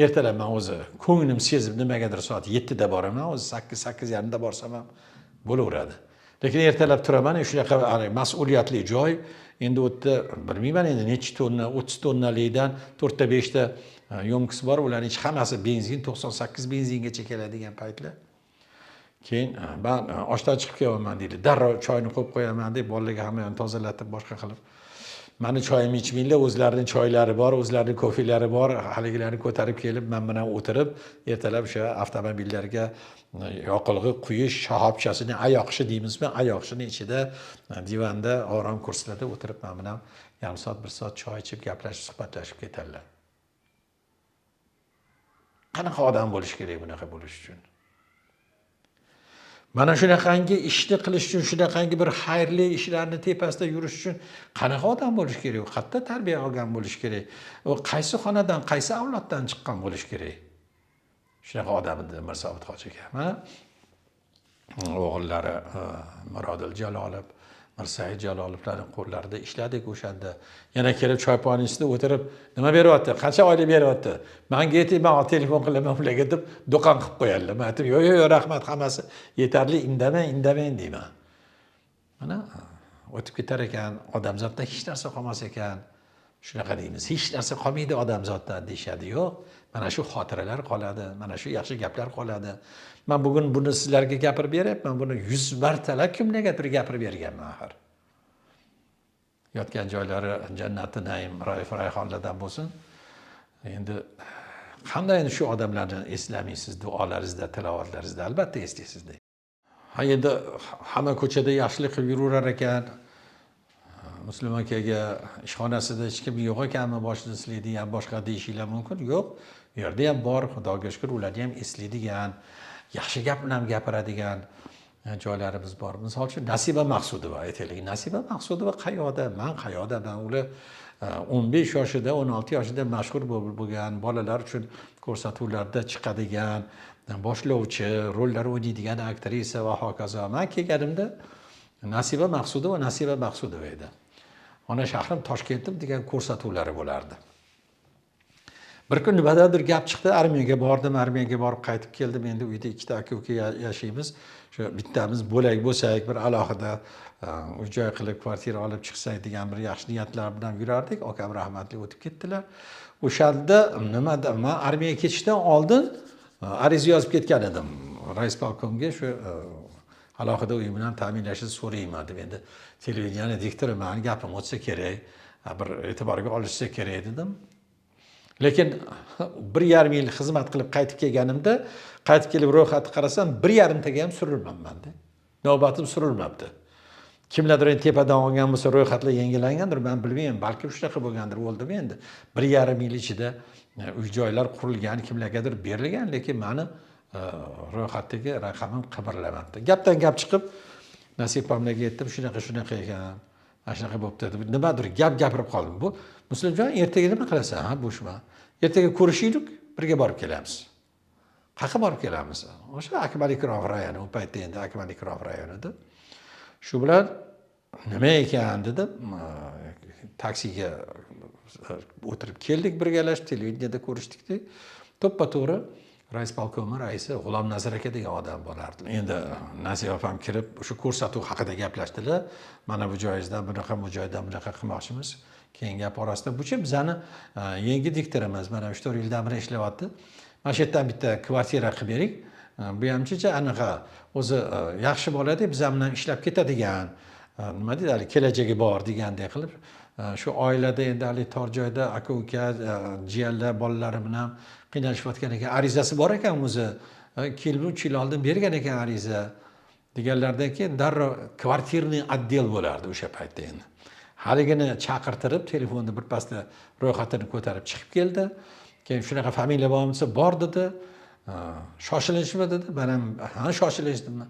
Ertalab man o'zi ko'nglim sezib nimagadir soat 7da boraman, o'zi 8, 8:30da borsam ham bo'laveradi. Lekin ertalab turaman, shunaqa mas'uliyatli joy. Endi u yerda bilmayman endi nechi tonna, 30 tonnalikdan to'rtta, beshta ёмкость bor, ularni ichi hammasi benzin, 98 benzingacha keladigan paytlar. Keyin man oshdan chiqib kelyapman deydi, darrov choyni qo'yib qo'yaman deb, bolalarga hamma yoqni tozalatib, boshqa qilib, mani choyimni ichmanglar, o'zlarini choylari bor, o'zlarini kofelari bor. Haligilarni ko'tarib kelib, man bilan o'tirib, ertalab o'sha avtomobillarga yoqilg'i quyish shoxobchasini, ayoqshi deymizmi, ayoqshini ichida, divanda, orom kursilarda o'tirib, man bilan yarim soat, bir soat choy ichib, gaplashib, suhbatlashib ketadilar. Qanaqa odam bo'lishi kerak bunaqa bo'lish uchun? Mana shunaqangi ishni qilish uchun, shunaqangi bir xayrli ishlarni tepasida yurish uchun qanaqa odam bo'lishi kerak? U qayerda tarbiya olgan bo'lishi kerak? U qaysi xonadan, qaysi avloddan chiqqan bo'lishi kerak? Shunaqa odam edi Mirsobit hoji aka. Mana o'g'illari Mirodil Jalolov, Mirsaid Jalolovlarni qo'llarida ishladik o'shanda. Yana kelib choyponni ustida o'tirib, "Nima beryapti, qancha oylik beryapti, manga ayting, man telefon qilaman ularga", deb do'kon qilib qo'yadilar. Man aytdim, "Yo'q, yo'q, yo'q, rahmat, hammasi yetarli, indamang, indamang", deyman. Mana o'tib ketar ekan, odamzodda hech narsa qolmas ekan, shunaqa deymiz, hech narsa qolmaydi odamzodda deyishadi. Yo'q, mana shu xotiralar qoladi, mana shu yaxshi gaplar qoladi. Man bugun buni sizlarga gapirib beryapman, buni yuz martalab kimlargadir gapirib berganman axir. Yotgan joylari jannati naim, rayf rayhonlardan bo'lsin. Endi qanday endi shu odamlarni eslamaysiz duolaringizda, tilovatlaringizda? Albatta eslaysiz. Ha, endi hamma ko'chada yaxshilik qilib yuraverar ekan, Muslim akaga ishxonasida hech kim yo'q ekanmi boshini silaydigan, boshqa deyishinglar mumkin. Yo'q, u yerda ham bor, Xudoga shukur, ularni ham eslaydigan, yaxshi gap bilan gapiradigan joylarimiz bor. Misol uchun, Nasiba Maqsudova, aytaylik. Nasiba Maqsudova qayoqda, man qayoqdaman? Ular 15 yoshida, 16 yoshida mashhur bo'lgan, bolalar uchun ko'rsatuvlarda chiqadigan, boshlovchi rollar o'ynaydigan aktrisa va hokazo. Man kelganimda Nasiba Maqsudova Nasiba Maqsudova edi. "Ona shahrim Toshkentim" degan ko'rsatuvlari bo'lardi. Bir kun nimadadir gap chiqdi, armiyaga bordim, armiyaga borib qaytib keldim. Endi uyda ikkita aka uka yashaymiz, shu bittamiz bo'lak bo'lsak, bir alohida uy joy qilib, kvartira olib chiqsak degan bir yaxshi niyatlar bilan yurardik. Akam rahmatli o'tib ketdilar. O'shanda nimada, man armiyaga ketishdan oldin ariza yozib ketgan edim райисполком ga, shu alohida uy bilan ta'minlashni so'rayman deb. Endi televideniyani diktori, mani gapim o'tsa kerak, bir e'tiborga olishsa kerak dedim. Lekin 1,5 yil xizmat qilib qaytib kelganimda, qaytib kelib ro'yxatni qarasam, bir yarimtaga ham surilmabmanda, navbatim surilmabdi. Kimlardir endi tepadan olgan bo'lsa, ro'yxatlar yangilangandir, man bilmayman, balkim shunaqa bo'lgandir. O'ldimi endi, 1,5 yil ichida uy joylar qurilgan, kimlargadir berilgan, lekin mani ro'yxatdagi raqamim qimirlamabdi. Gapdan gap chiqib, Nasib opamlarga aytdim, shunaqa shunaqa ekan, mana shunaqa bo'libdi deb nimadir gap gapirib qoldim. "Bu Muslimjon, ertaga nima qilasan?" "Ha, bo'shman." "Ertaga ko'rishaylik, birga borib kelamiz." "Qayerga borib kelamiz?" "O'sha Akmal Ikromov rayoni", u paytda endi Akmal Ikromov rayoni edi. Shu bilan nima ekan dedim, taksiga o'tirib keldik birgalashib, televideniyada ko'rishdikda, to'ppa to'g'ri райисполком i raisi G'ulom Nazar aka degan odam bo'lardi. Endi Nasiba opam kirib, o'sha ko'rsatuv haqida gaplashdilar, mana bu joyingizdan bunaqa, bu joydan bunaqa qilmoqchimiz. Keyin gap orasida, buchi bizani yangi diktorimiz, mana 3-4 yildan beri ishlayapti, mana shu yerdan bitta kvartira qilib bering, bu hamchicha anaqa o'zi yaxshi bolada, bizlar bilan ishlab ketadigan, nima deydi, haligi kelajagi bor degandek qilib, shu oilada endi haligi tor joyda aka uka, jiyanlar, bolalari bilan qiynalishayotgan ekan, arizasi bor ekan o'zi, kelib 3 yil oldin bergan ekan ariza deganlaridan keyin darrov квартирный отдел bo'lardi o'sha paytda endi, haligini chaqirtirib, telefonni birpasda ro'yxatini ko'tarib chiqib keldi. Keyin "Shunaqa familiya bormi?" desa, "Bor", dedi. "Shoshilinchmi?" dedi. Man ham "Ha, shoshilinch", dedim.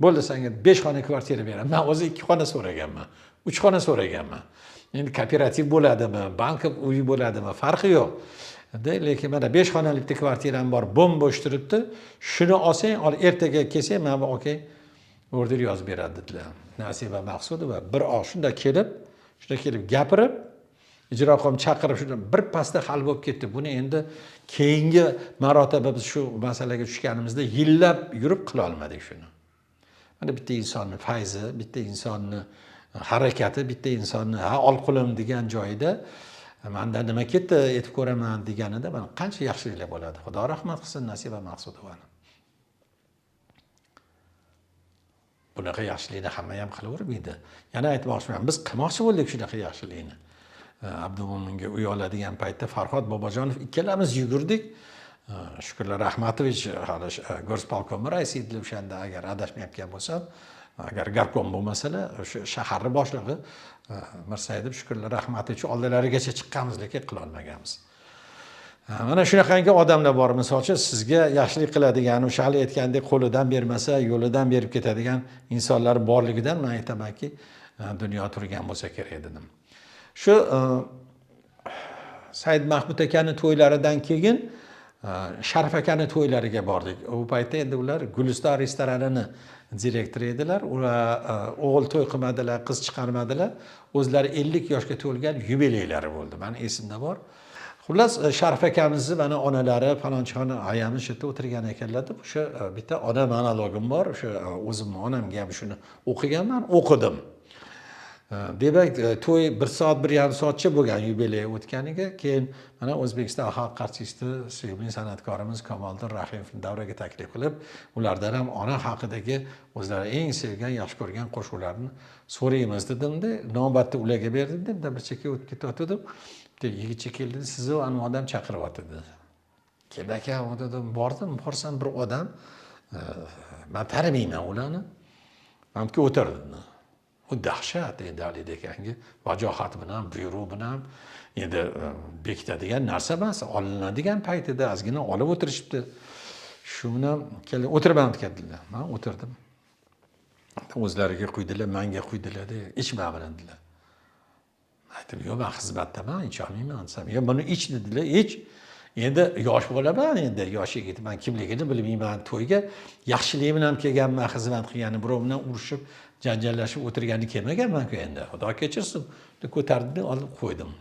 "Bo'ldi, senga besh xona kvartira beraman." Man o'zi ikki xona so'raganman, uch xona so'raganman, endi kooperativ bo'ladimi, bank uyi bo'ladimi, farqi yo'q de, lekin mana besh xonali bitta kvartiram bor, bo'm bo'sh turibdi, shuni olsang ol, ertaga kelsang, mana bu akang order yozib beradi, dedilar. Nasiba Maqsudova bir oq shunda kelib gapirib, ijroqo'm chaqirib, shunda bir pasda hal bo'lib ketdi. Buni endi keyingi marotaba biz shu masalaga tushganimizda yillab yurib qila olmadik shuni. Mana bitta insonni fayzi, bitta insonni harakati, bitta insonni ha ol qo'lim degan joyida manda nima ketdi aytib ko'raman deganida mana qancha yaxshiliklar bo'ladi. Xudo rahmat qilsin Nasiba Maqsudovani. Bunaqa yaxshilikni hamma ham qilavermaydi. Yana aytmoqchiman, biz qilmoqchi bo'ldik shunaqa yaxshilikni. Abdumo'minga uy oladigan paytda Farhod Bobojonov ikkalamiz yugurdik. Shukrullo Rahmatovich hali горисполком raisi edilar o'shanda, agar adashmayotgan bo'lsam, agar gorkom bo'lmasalar, o'sha shaharni boshlig'i Mirsaidov Shukrullo Rahmatovich oldilarigacha chiqqanmiz, lekin qilolmaganmiz. Mana shunaqangi odamlar bor, misol uchun sizga yaxshilik qiladigan, o'sha hali aytgandek qo'lidan bermasa yo'lidan berib ketadigan insonlar borligidan man aytamanki, dunyo turgan bo'lsa kerak dedim. Shu Said Mahmud akani to'ylaridan keyin Sharif akani to'ylariga bordik. U paytda endi ular Guliston restoranini direktori edilar. Ular o'g'il to'y qilmadilar, qiz chiqarmadilar. O'zlari 50 yoshga to'lgan yubileylari bo'ldi. Mani esimda bor. Xullas, Sharif akamizni mana onalari falonchixona ayamiz shu yerda o'tirgan ekanlar deb o'sha bitta ona monologim bor. O'sha o'zimni onamga ham shuni o'qiganman, o'qidim. Demak, to'y 1 soat, 1,5 soatcha bo'lgan yubiley o'tganiga. Keyin mana O'zbekiston xalq artisti, sevimli san'atkorimiz Kamoliddin Rahimovni davraga taklif qilib, ulardan ham ona haqidagi o'zlari eng sevgan, yaxshi ko'rgan qo'shiqlarini so'raymiz dedimda, navbatni ularga berdim deb, bir chekka o'tib ketayotgandim. Bitta yigitcha keldi, sizni anavi odam chaqiryapti dedi. Keldi aka, dedim, bordim, borsam bir odam, man tanimayman ularni. Manimki o'tirdi. U dahshat endi haligi akanga vajohat bilan, buyruq bilan endi bekitadigan narsa emas, olinadigan paytida ozgina olib o'tirishibdi. Shu bilan keldi, o'tirman dedilar. Men o'tirdim. O'zlariga quydilar, menga quydilar, ichma bilan dedilar. Aytdim, yo'q, men xizmatdaman, icholmayman desam, yo'q, buni ich dedilar, ich. Endi yosh bolaman, endi yosh yigitman, kimligini bilmayman. To'yga yaxshilik bilan kelganman, xizmat qilgani, birov bilan urushib, janjallashib o'tirgani kelmaganman-ku endi. Xudo kechirsin. Ko'tardim, olib qo'ydim.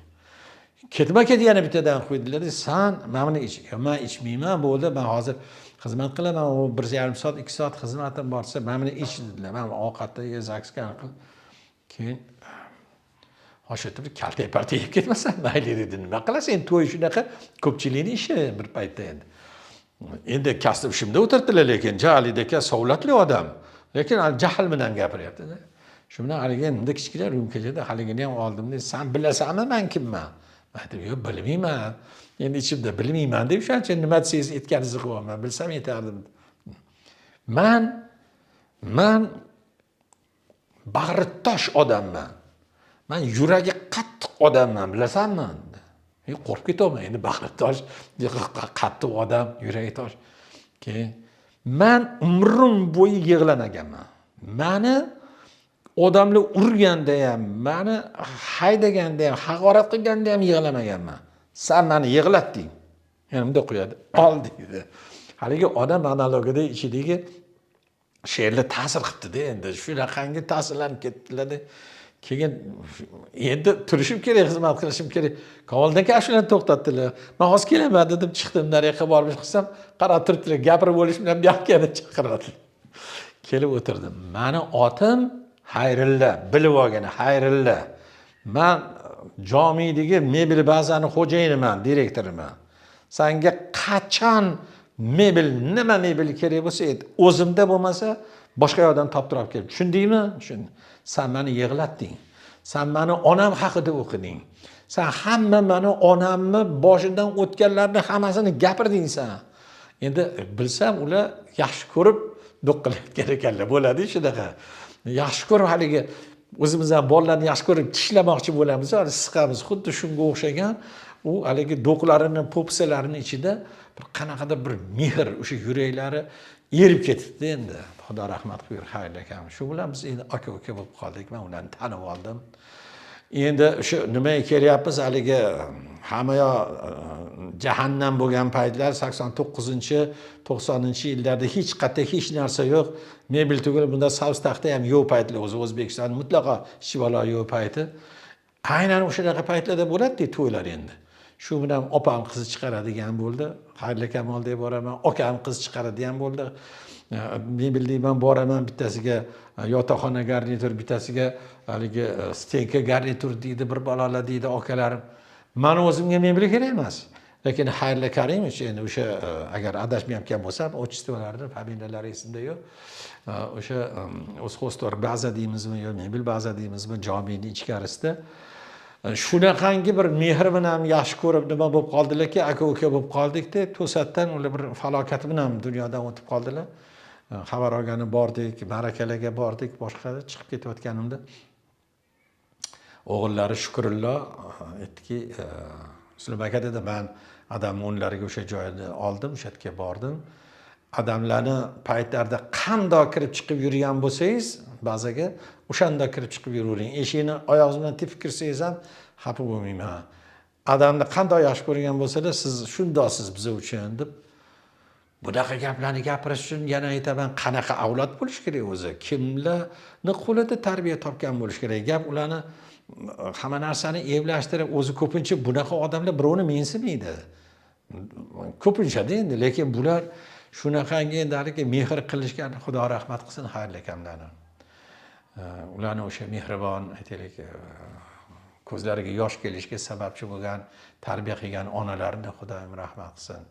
Ketma-ket yana bittadan qo'ydilar, san mana buni ich. Yo'q, men ichmayman, bo'ldi, men hozir xizmat qilaman, u 1,5 soat, 2 soat xizmatim bor desa, mana buni ich dedilar. Men ovqatni ye, zakuskani qil. Keyin o'sha bir kaltak paltak yeb ketmasam mayli dedi. Nima qilasan endi, to'y shunaqa ko'pchilikning ishi bir paytda endi. Endi kasb ishimda o'tirdilar, lekin Jalid aka savlatli odam. Lekin jahl bilan gapiryapti. Shu bilan haligi endi kichkina ryumkachada haligini ham oldim. San bilasanmi men kimman? Men aytdim, yo'q, bilmayman. Endi ichimda bilmayman deb o'shancha nima desangiz aytganingizni qilyapman, bilsam aytardim. Man bag'ri tosh odamman. Man yuragi qattiq odamman, bilasanmi? Qo'rqib ketyapman endi, bag'ri tosh, qattiq odam, yuragi tosh. Keyin man umrim bo'yi yig'lamaganman. Mani odamlar urganda ham, mani haydaganda ham, haqorat qilganda ham yig'lamaganman. San meni yig'latding. Yana bunday qo'yadi, ol deydi. Haligi odam monologida ichidagi she'rlar ta'sir qilibdi-da endi. Shunaqangi ta'sirlanib ketdilar-da. Keyin endi turishim kerak, xizmat qilishim kerak. Kamoliddin aka shularni to'xtatdilar. Men hozir kelaman dedim, chiqdim, nariyoqqa borib chiqsam, qarab turibdilar, gapirib bo'lish bilan bu yoqqa yana chaqiryaptilar. Kelib o'tirdim. Mani otim Xayrilla, bilib olgin, Xayrilla. Men jomiydagi mebel bazani xo'jayiniman, direktoriman. Sanga qachon mebel, nima mebel kerak bo'lsa, ayt. O'zimda bo'lmasa, boshqa yoqdan toptirib olib kel. Tushundingmi? Tushundim. San meni yig'latding. San meni onam haqida o'qiding. San hamma meni onamni boshidan o'tganlarni hammasini gapirding san. Endi bilsam ular yaxshi ko'rib do'q qilayotgan ekanlar. Bo'ladi shunaqa. Yaxshi ko'rib haligi o'zimiz ham bolalarni yaxshi ko'rib tishlamoqchi bo'lamiz, hali siqamiz. Xuddi shunga o'xshagan u haligi do'qlarini, popsalarini ichida bir qanaqadir bir mehr, o'sha yuraklari erib ketibdi endi. Xudo rahmat qilgur Xayrli akam. Shu bilan biz endi aka-uka bo'lib qoldik. Men ularni tanib oldim. Endi o'sha nimaga kelyapmiz, haligi hamma yoq jahannam bo'lgan paytlar 89-chi, 90-yillarda hech qayerda hech narsa yo'q. Mebel tugul, bunda savs taxta ham yo'q paytlar, o'zi O'zbekiston mutlaqo hech balo yo'q payti. Aynan o'shanaqa paytlarda bo'ladi to'ylar endi. Shu bilan opam qizi chiqaradigan bo'ldi. Xayrli Kamol deb boraman, akam qiz chiqaradigan bo'ldi. Mebel deyman, boraman, bittasiga yotoqxona garnitur, bittasiga haligi стенка garnitur deydi, bir balolar deydi akalarim. Mani o'zimga mebel kerak emas. Lekin Xayrli Karimovich endi o'sha, agar adashmayotgan bo'lsam, отчество larini, familiyalari esimda yo'q. O'sha o'zxoztorg baza deymizmi yo mebel baza deymizmi, jomiyni ichkarisida shunaqangi bir mehr bilan yaxshi ko'rib nima bo'lib qoldilarki, aka uka bo'lib qoldikda, to'satdan ular bir falokat bilan dunyodan o'tib qoldilar. Xabar olgani bordik, ma'rakalarga bordik, boshqa chiqib ketayotganimda o'g'illari Shukrullo aytdiki, Muslim aka dedi, man adamni o'rnlariga o'sha joyni oldim, o'sha yerga bordim. Adamlarni paytlarida qandoq kirib chiqib yurgan bo'lsangiz, bazaga o'shanda kirib chiqib yuravering. Eshikni oyog'ingiz bilan tepib kirsangiz ham xafa bo'lmayman. Adamni qandoq yaxshi ko'rgan bo'lsalar, siz shundoqsiz biz uchun deb bunaqa gaplarni gapirish uchun yana aytaman, qanaqa avlod bo'lish kerak o'zi? Kimlarni qo'lida tarbiya topgan bo'lish kerak? Gap ularni hamma narsani evlashtirib, o'zi ko'pincha bunaqa odamlar birovni mensimaydi. Ko'pinchada endi, lekin bular shunaqangi endi haligi mehr qilishgan, Xudo rahmat qilsin Xayrli akamlarni. Ularni o'sha mehribon, aytaylik, ko'zlariga yosh kelishiga sababchi bo'lgan, tarbiya qilgan onalarini Xudoyim rahmat qilsin.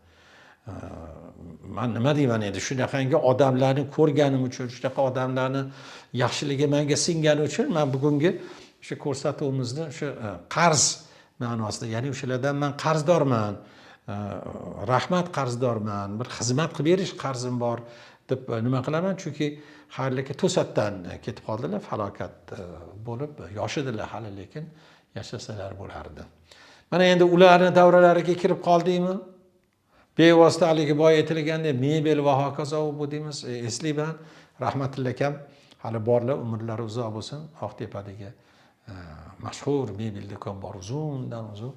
Man nima deyman endi, shunaqangi odamlarni ko'rganim uchun, shunaqa odamlarni yaxshiligi menga singani uchun man bugungi o'sha ko'rsatuvimizni o'sha qarz ma'nosida, ya'ni o'shalardan man qarzdorman, rahmat qarzdorman, bir xizmat qilib berish qarzim bor deb nima qilaman, chunki Xayrli aka to'satdan ketib qoldilar, falokat bo'lib, yosh edilar hali, lekin yashasalar bo'lardi. Mana endi ularni davralariga kirib qoldikmi? Bevosita haligi boya aytilgandek mebel va hokazo bu deymiz. Eslayman, rahmatilla akam hali borlar, umrlari uzoq bo'lsin, Oqtepadagi mashhur mebel do'kon bor, uzundan uzun.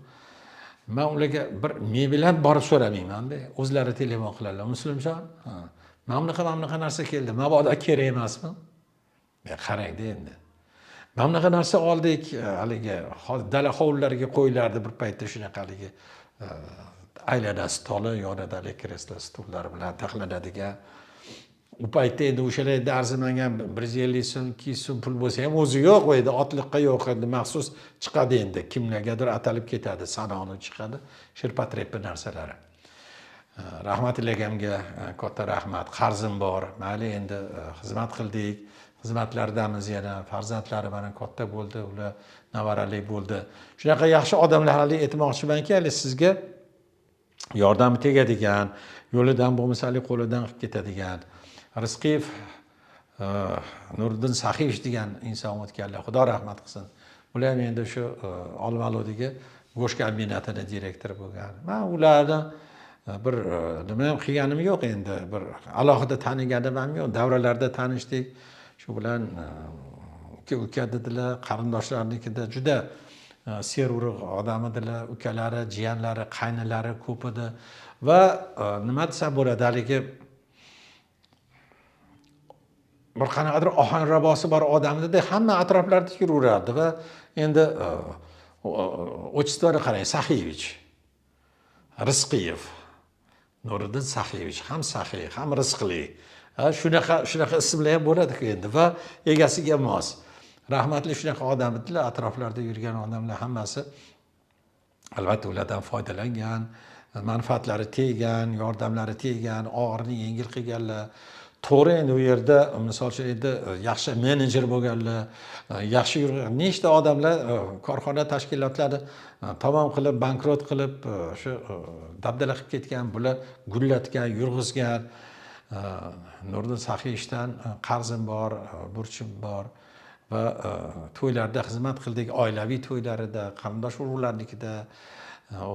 Man ularga bir mebel ham borib so'ramayman-da, o'zlari telefon qiladilar. Muslimjon, mana bunaqa mana bunaqa narsa keldi, mabodo kerak emasmi? Qarangda endi. Mana bunaqa narsa oldik, haligi dala hovlilariga qo'yilardi bir paytda shunaqa haligi aylana stoli, yonida haligi kreslo stullar bilan taxlanadigan. U paytda endi o'shalar endi arzimagan 150 so'm, 200 so'm pul bo'lsa ham o'zi yo'q edi, otliqqa yo'q endi, maxsus chiqadi endi, kimlargadir atalib ketadi, sanoni chiqadi, shirpatreppi narsalari. Rahmatilla akamga katta rahmat, qarzim bor, mayli endi xizmat qildik, xizmatlardamiz yana, farzandlari mana katta bo'ldi, ular nevarali bo'ldi. Shunaqa yaxshi odamlar hali aytmoqchimanki, hali sizga yordami tegadigan, yo'lidan bo'lmasa hali qo'lidan qilib ketadigan. Rizqiyev Nuriddin Saxiyevich degan inson o'tganlar, Xudo rahmat qilsin. Ular ham endi shu Olmaliqdagi go'sht kombinatini direktori bo'lgan. Men ularni bir nima ham qilganim yo'q endi, bir alohida taniganim ham yo'q. Davralarda tanishdik. Shu bilan uka uka dedilar, qarindoshlarnikida juda serurug' odam edilar, ukalari, jiyanlari, qaynilari ko'p edi va nima desam bo'ladi, haligi bir qanaqadir ohanrabosi bor odam edi, hamma atroflarda yuraverardi va endi отчествoni qarang, Saxiyevich, Rizqiyev, Nuriddin Saxiyevich, ham saxiy, ham rizqli. Shunaqa shunaqa ismlar ham bo'ladi-ku endi va egasiga mos. Rahmatli shunaqa odam edilar, atroflarda yurgan odamlar hammasi albatta ulardan foydalangan, manfaatlari tegan, yordamlari tegan, og'irini yengil qilganlar. To'g'ri, endi u yerda misol uchun endi yaxshi menejer bo'lganlar, yaxshi yurgan nechta odamlar korxona tashkilotlari tamom qilib, bankrot qilib, shu dabdala qilib ketgan, bular gullatgan, yurg'izgan. Nuriddin Saxiyevichdan qarzim bor, burchim bor va to'ylarda xizmat qildik, oilaviy to'ylarida, qarindosh urug'larnikida,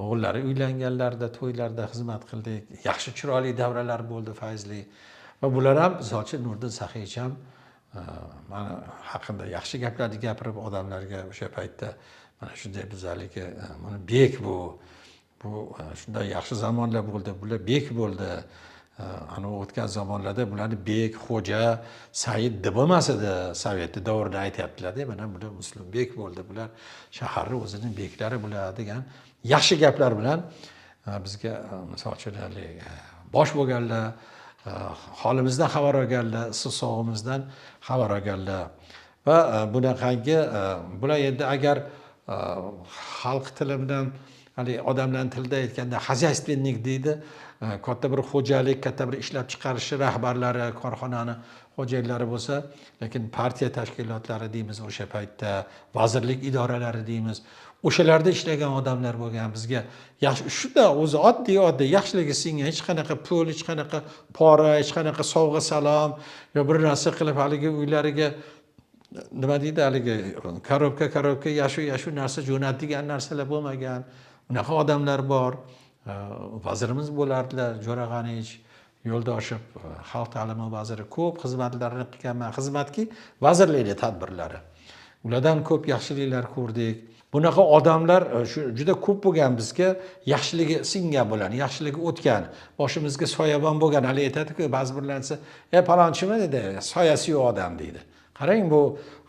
o'g'illari uylanganlarida to'ylarda xizmat qildik. Yaxshi chiroyli davralar bo'ldi, fayzli. Va bular ham misol uchun Nuriddin Saxiyevich ham mana haqida yaxshi gaplarni gapirib odamlarga o'sha paytda mana shunday biz haligi buni bek bu shunday yaxshi zamonlar bo'ldi, bular bek bo'ldi. Anavi o'tgan zamonlarda bularni bek, xo'ja, said deb bo'lmas edi, sovetni davrida aytyaptilarda, mana bular Muslimbek bo'ldi, bular shaharni o'zini beklari bular degan yaxshi gaplar bilan bizga misol uchun haligi bosh bo'lganlar, holimizdan xabar olganlar, issiq sovug'imizdan xabar olganlar. Va bunaqangi bular endi agar xalq tili bilan, haligi odamlarni tilida aytganda, хозяйственник deydi, katta bir xo'jalik, katta bir ishlab chiqarish rahbarlari, korxonani xo'jayinlari bo'lsa, lekin partiya tashkilotlari deymiz o'sha paytda, vazirlik idoralari deymiz, o'shalarda ishlagan odamlar bo'lgan. Bizga yaxshi, shunda o'zi oddiy oddiy yaxshiligi singan, hech qanaqa pul, hech qanaqa pora, hech qanaqa sovg'a salom yo bir narsa qilib haligi uylariga, nima deydi, haligi korobka korobka yashu yashu narsa jo'natadigan narsalar bo'lmagan. Unaqa odamlar bor. Vazirimiz bo'lardilar, Jo'ra G'aniyevich Yo'ldoshev, xalq ta'limi vaziri, ko'p xizmatlarni qilganman, xizmatki vazirlikni tadbirlari, ulardan ko'p yaxshiliklar ko'rdik. Bunaqa odamlar shu juda ko'p bo'lgan, bizga yaxshiligi singan bularni, yaxshiligi o'tgan, boshimizga soyabon bo'lgan. Hali aytadiku ba'zi birlar desa, e palonchimi dedi, soyasi yo'q odam deydi. Qarang, bu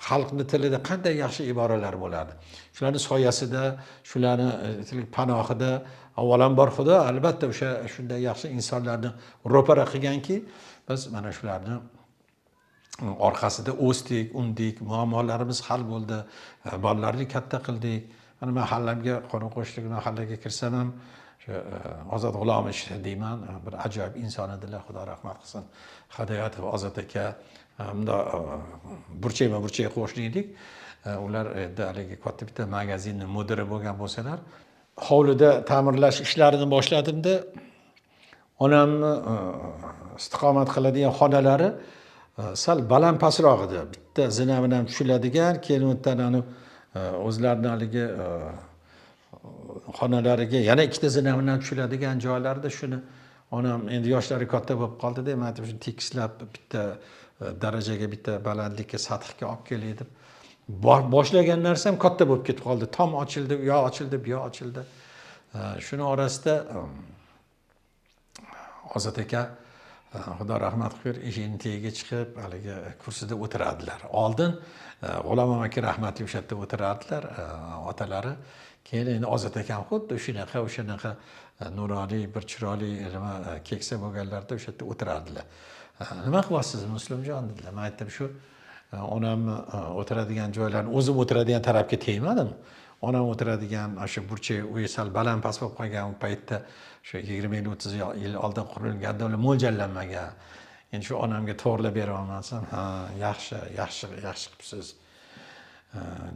xalqni tilida qanday yaxshi iboralar bo'ladi. Shularni soyasida, shularni panohida, avvalambor Xudo albatta o'sha shunday yaxshi insonlarni ro'para qilganki, biz mana shularni orqasida o'sdik, undik, muammolarimiz hal bo'ldi, bolalarni katta qildik. Mana mahallamga, qo'ni qo'shnilik mahallaga kirsam ham shu Ozod G'ulomovich deyman, bir ajoyib inson edilar, Xudo rahmat qilsin. Hidoyatov Ozod aka, bundoq burchakma burchak qo'shni edik. Ular endi haligi katta bitta magazinni mudiri bo'lgan bo'lsalar, hovlida ta'mirlash ishlarini boshladimda, onamni istiqomat qiladigan xonalari sal baland pastroq edi. Bitta zina bilan tushiladigan, keyin u yerdan anavi o'zlarini haligi xonalariga yana ikkita zina bilan tushiladigan joylarda, shuni onam endi yoshlari katta bo'lib qoldida, man aytdim, shuni tekislab bitta darajaga, bitta balandlikka, sathga olib kelay deb boshlagan narsam katta bo'lib ketib qoldi. Tom ochildi, u yoq ochildi, bu yoq ochildi. Shuni orasida Ozod aka, Xudo rahmat qilib, eshikni tagiga chiqib haligi kursida o'tirardilar. Oldin G'ulom aka rahmatli o'sha yerda o'tirardilar, otalari. Keyin endi Ozod akam xuddi shunaqa o'shanaqa nuroniy bir chiroyli nima keksa bo'lganlarida o'sha yerda o'tirardilar. Nima qilyapsiz, Muslimjon, dedilar. Man aytdim, shu onamni o'tiradigan joylarni, o'zim o'tiradigan tarafga tegmadim, onam o'tiradigan o'sha burchak uyi sal baland past bo'lib qolgan. U paytda shu 20 yil, 30 yil oldin qurilganda, ular mo'ljallanmagan. Endi shu onamga to'g'irlab beryapman desam, ha, yaxshi, yaxshi, yaxshi qilibsiz,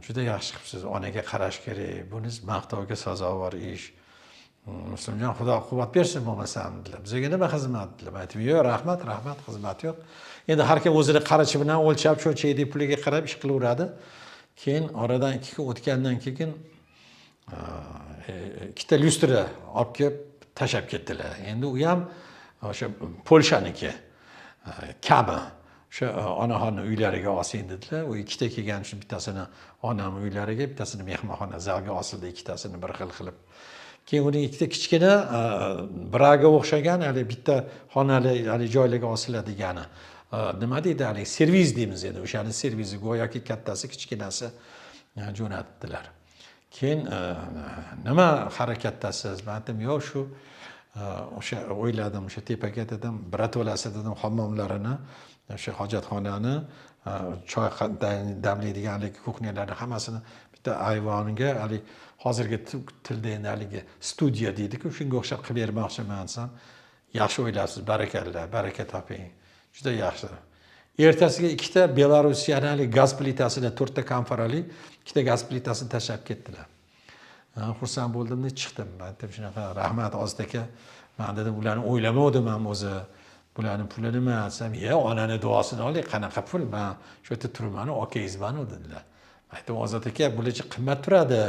juda yaxshi qilibsiz, onaga qarash kerak, bunisi maqtovga sazovor ish, Muslimjon, Xudo quvvat bersin bo'lmasam, dedilar. Bizga nima xizmat, dedilar. Man aytdim, yo'q, rahmat, rahmat, xizmat yo'q. Endi har kim o'zini qarachi bilan o'lchab, cho'nchagidagi puliga qarab ish qilaveradi. Keyin oradan 2 kun o'tgandan keyin ikkita lyustra olib kelib tashlab ketdilar. Endi u ham o'sha Polshaniki, kami o'sha onaxonni uylariga olsang dedilar. U ikkita kelgan uchun bittasini onam uylariga, bittasini mehmonxona zalga osildi, ikkitasini bir xil qilib. Keyin uning ikkita kichkina braga o'xshagan haligi bitta xonali haligi joylarga osiladigani, nima deydi, haligi servis deymiz endi, o'shani servisi go'yoki kattasi, kichkinasi jo'natdilar. Keyin nima harakatdasiz? Man aytdim, yo'q, shu o'sha o'yladim, o'sha tepaga dedim, birato'lasi dedim, hammomlarini, o'sha hojatxonani, choy damlaydigan haligi кухня larni hammasini bitta ayvonga, haligi hozirgi tilda endi haligi studiya deydiku, shunga o'xshab qilib bermoqchiman desam, yaxshi o'ylabsiz, barakalla, baraka toping, juda yaxshi. Ertasiga ikkita Belarusiyani haligi gaz plitasini, to'rtta konforali ikkita gaz plitasini tashlab ketdilar. Xursand bo'ldimda chiqdim. Man aytdim, shunaqa, rahmat, Ozod aka, man dedim, ularni o'ylamavdim ham o'zi, bularni puli nima desam, ye, onani duosini oling, qanaqa pul, man shu yerda turibmanu, okangizmanu, dedilar. Aytdim, Ozod aka, bularcha qimmat turadi,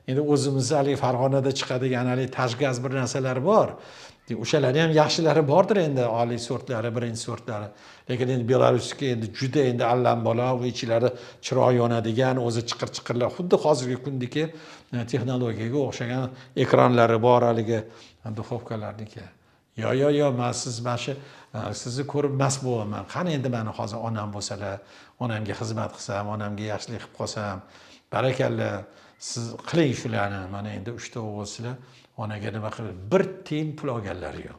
endi o'zimizni haligi Farg'onada chiqadigan haligi tashgaz bir narsalar bor, o'shalarni ham yaxshilari bordir endi, oliy sortlari, birinchi sortlari, lekin endi Belarusga endi juda endi allambalo, u ichilari chiroq yonadigan, o'zi chiqir chiqirlar, xuddi hozirgi kundagi texnologiyaga o'xshagan ekranlari bor haligi духовка larniki. Yo yo yo, man siz mana shu sizni ko'rib mast bo'lyapman. Qani endi mani hozir onam bo'lsalar, onamga xizmat qilsam, onamga yaxshilik qilib qolsam, barakalla, siz qiling shularni. Mana endi 3 ta o'g'ilsizlar, onaga nima qilib, bir tiyin pul olganlari yo'q.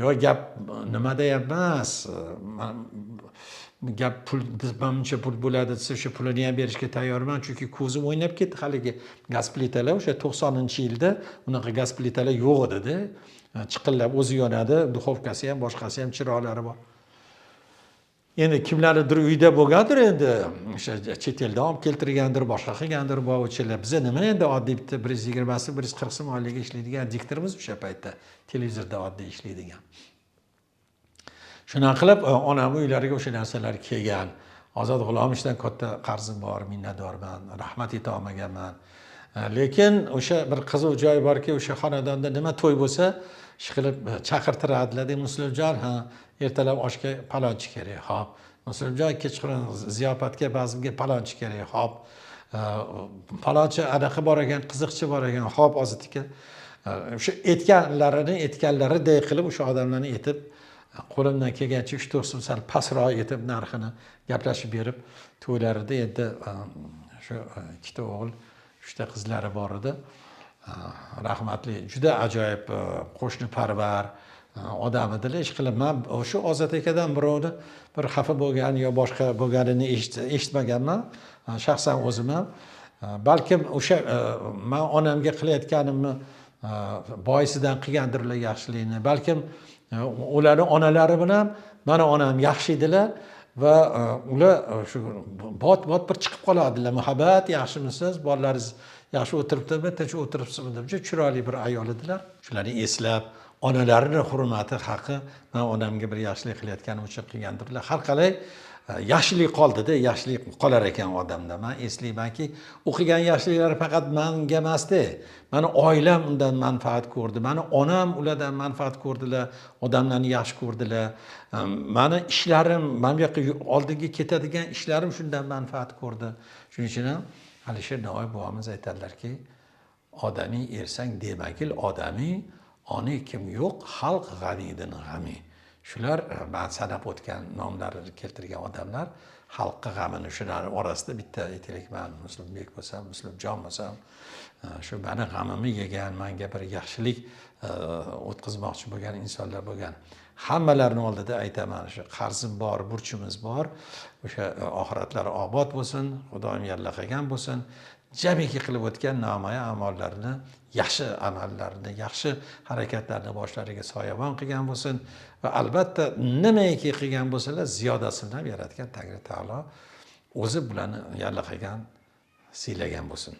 Yo gap nimada ham emas, gap pul, mana buncha pul bo'ladi desa, o'sha pulini ham berishga tayyorman, chunki ko'zim o'ynab ketdi. Haligi gaz plitalar, o'sha 90-yilda unaqa gaz plitalar yo'q edida, chiqillab o'zi yonadi, duxovkasi ham, boshqasi ham, chiroqlari bor. Endi kimlarnidir uyida bo'lgandir, endi o'sha chet eldan olib keltirgandir, boshqa qilgandir bovuchilar. Biza nima endi, oddiy bitta 120 so'm, 140 so'm oylikka ishlaydigan diktorimiz o'sha paytda, televizorda oddiy ishlaydigan. Shunaqa qilib onamni uylariga o'sha narsalar kelgan. Ozod G'ulomovichdan katta qarzim bor, minnatdorman, rahmat aytolmaganman. Lekin o'sha bir qiziq joyi borki, o'sha xonadonda nima to'y bo'lsa, ishqilib chaqirtiradilar. Muslimjon, ha, ertalab oshga palonchi kerak, hop. Muslimjon, kechqurun ziyofatga, bazmga palonchi kerak, hop. Palonchi anaqa bor ekan, qiziqchi bor ekan, hop, Ozod aka. O'sha aytganlarini aytganlariday qilib o'sha odamlarni aytib, qo'limdan kelgancha 3-4 so'm sal pastroq etib narxini gaplashib berib, to'ylarida endi shu 2 ta o'g'il, 3 ta qizlari bor edi. Rahmatli juda ajoyib qo'shniparvar odam edilar. Ishqilib man shu Ozod akadan birovni bir xafa bo'lgan yo boshqa bo'lganini eshitmaganman shaxsan o'zim ham. Balkim o'sha man onamga qilayotganimni boisidan qilgandirlar yaxshilikni. Balkim ularni onalari bilan mani onam yaxshi edilar va ular shu bot bot bir chiqib qoladilar. Muhabbat, yaxshimisiz, bolalaringiz yaxshi o'tiribdimi, tinch o'tiribsizmi deb, juda chiroyli bir ayol edilar. Shularni eslab, onalarini hurmati, haqi, man onamga bir yaxshilik qilayotganim uchun qilgandirlar. Har qalay yaxshilik qoldida, yaxshilik qolar ekan odamda. Man eslaymanki, u qilgan yaxshiliklari faqat manga emasda, mani oilam undan manfaat ko'rdi, mani onam ulardan manfaat ko'rdilar, odamlarni yaxshi ko'rdilar. Mani ishlarim, mana bu yoqqa oldinga ketadigan ishlarim shundan manfaat ko'rdi. Shuning uchun ham Alisher Navoiy bobomiz aytadilarki, odamiy ersang demagil odamiy, oni kim yo'q xalq g'amidin g'ami. Shular man sanab o'tgan, nomlarini keltirgan odamlar xalqqa g'amini, shularni orasida bitta aytaylik, man Muslimbek bo'lsam, Muslimjon bo'lsam, shu mani g'amimni yegan, manga bir yaxshilik o'tkazmoqchi bo'lgan insonlar bo'lgan. Hammalarini oldida aytaman, shu qarzim bor, burchimiz bor, o'sha oxiratlari obod bo'lsin, Xudoyim yallaqagan bo'lsin. Jamiki qilib o'tgan nomai amallarni, yaxshi amallarni, yaxshi harakatlarni boshlariga soyabon qilgan bo'lsin va albatta nimaiki qilgan bo'lsalar, ziyodasini ham yaratgan Tangri taolo o'zi bularni yallaqagan, siylagan bo'lsin.